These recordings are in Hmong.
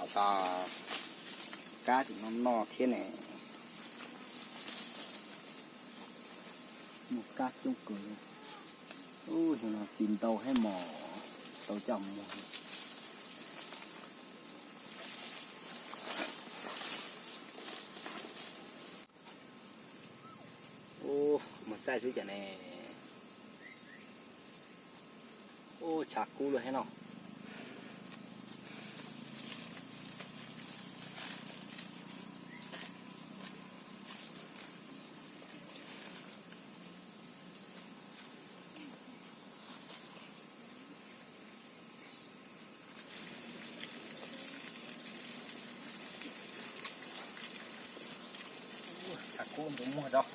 Tso, kab tseem noj noj thiab ne. Muaj kab coob kawg. Ub, no txiv ntau thiab mos, tau coj mus. Ub, mus txaij xwb cas ne. Ub, tshav kub lawm thiab no. Tshav kub ntuav muag rau.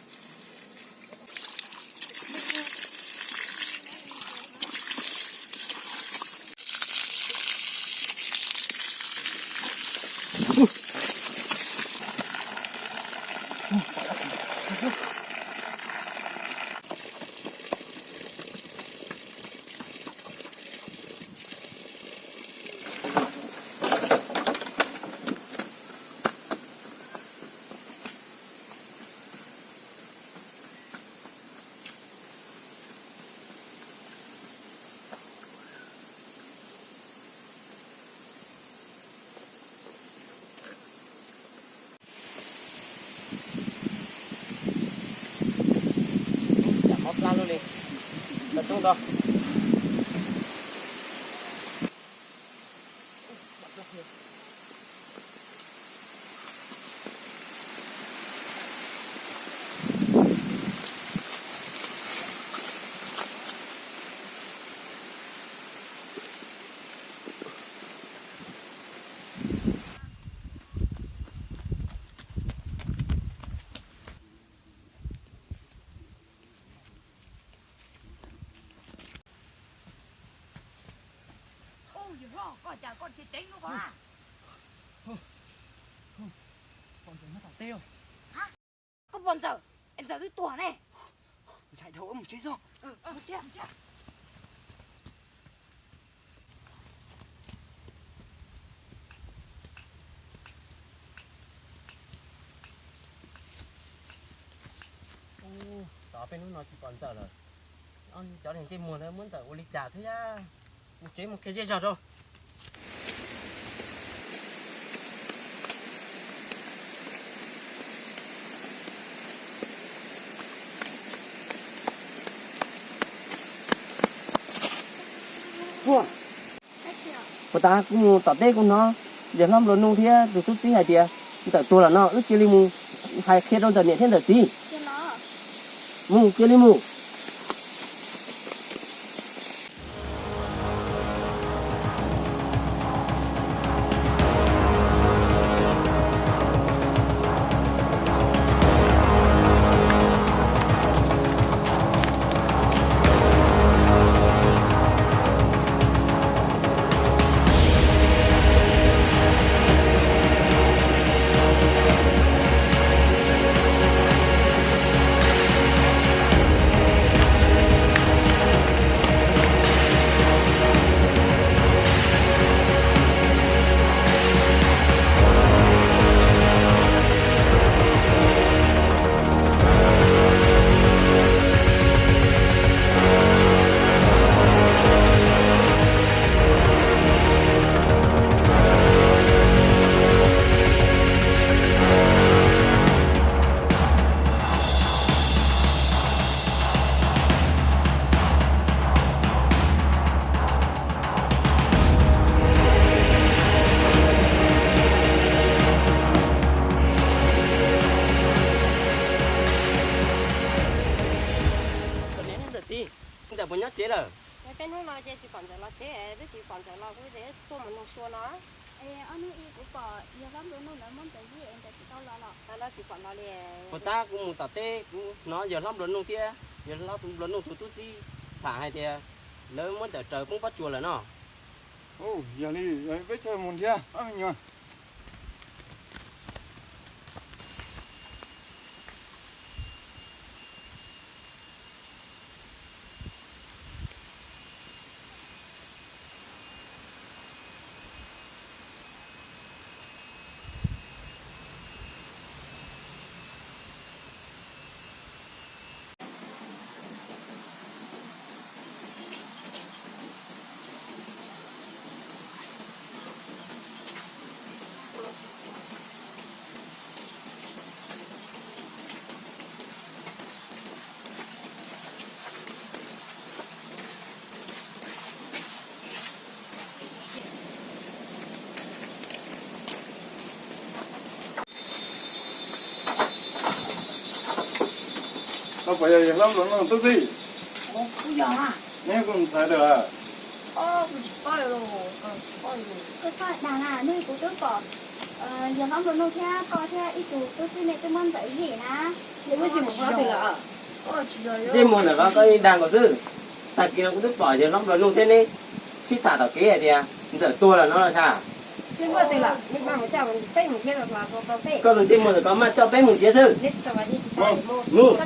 Ua cas mob plab luaj li. Tau tub nto. Ub, yawg hlob, koj cas koj dhia ceev luaj ko na? Pom ntxawm nyob tom teb. Koj pom ntxawm? Es ntxawm twb tuag ne. Ntshai dhau, wb mus tsev xwb. Ub, tau peb hnub no tsis pom ntxawm lawm. Cov niag ntsej muag ntawd muab ntxawm ua li cas xwb. Mus tsev mus kiag zej zog rau. Puas tas kuv mus tom teb kuv hnov yawg hlob nplua nuj thiab tus tub txib hais tias ntxawm tuag lawm no, wb cia li mus hais qhia rau ntxawm niam thiab ntxawm txiv. Mus, cia li mus. Ntxawm puas nyob tsev lawm? Peb hnub no ces tsis pom ntxawm los tsev, twb tsis pom ntxawm los kuv tias tuaj mus nug xyuas no. Es ob hnub ib kuv pom yawg hlob nplua nuj lawv muab ntxawm yig es ntxawm tsis tau los los. Tsis pom los li. Puas tab kuv mus tom teb kuv hnov yawg hlob nplua nuj thiab yawg hlob nplua nuj tus tub txib tham hais tias lawv muab ntxawm raws poob pob tsuas lawm no. Yog li, peb sawv mus thiab ob me nyuam. Puas yog yawg hlob nplua nuj tub txib? Neb kuj ntxhais lawm. Koj txhob dag na, hnub kuv twb pom yawg hlob nplua nuj thiab koj thiab ib tug tub txib nej twb muab Ntxawm zij na. Ntsej muag ntawm ko koj ib dag nkaus xwb. Tag kis no kuv twb pom yawg hlob nplua nuj thiab neb sib tham tom kev hais tias Ntxawm tuag lawm no los sav. Koj tus ntsej muag ntawm ko maj coj peb mus tsev xwb. Mus.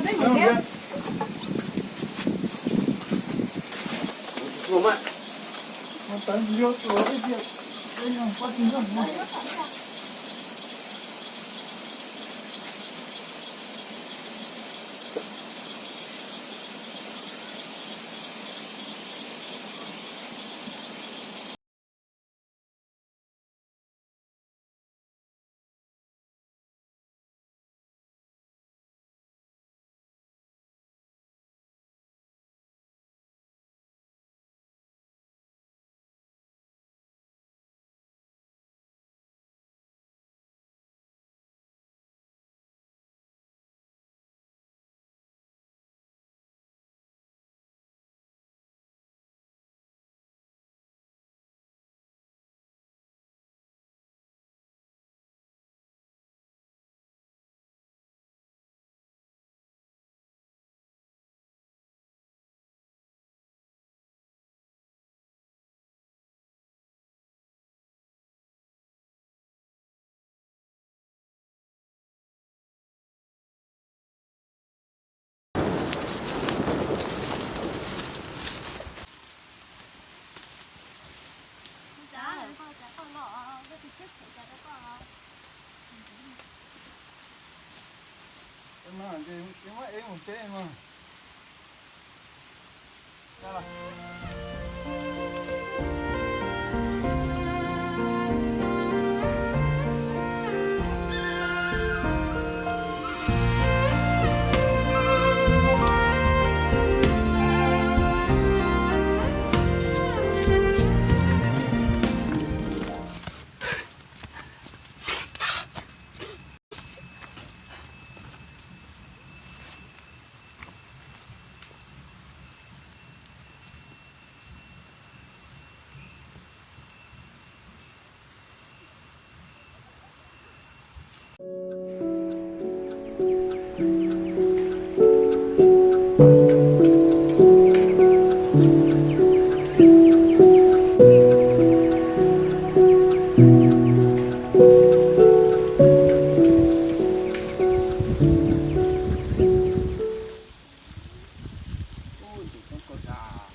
Ub, ntxim hlub koj thiab,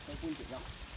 koj kuj ntxim hlub.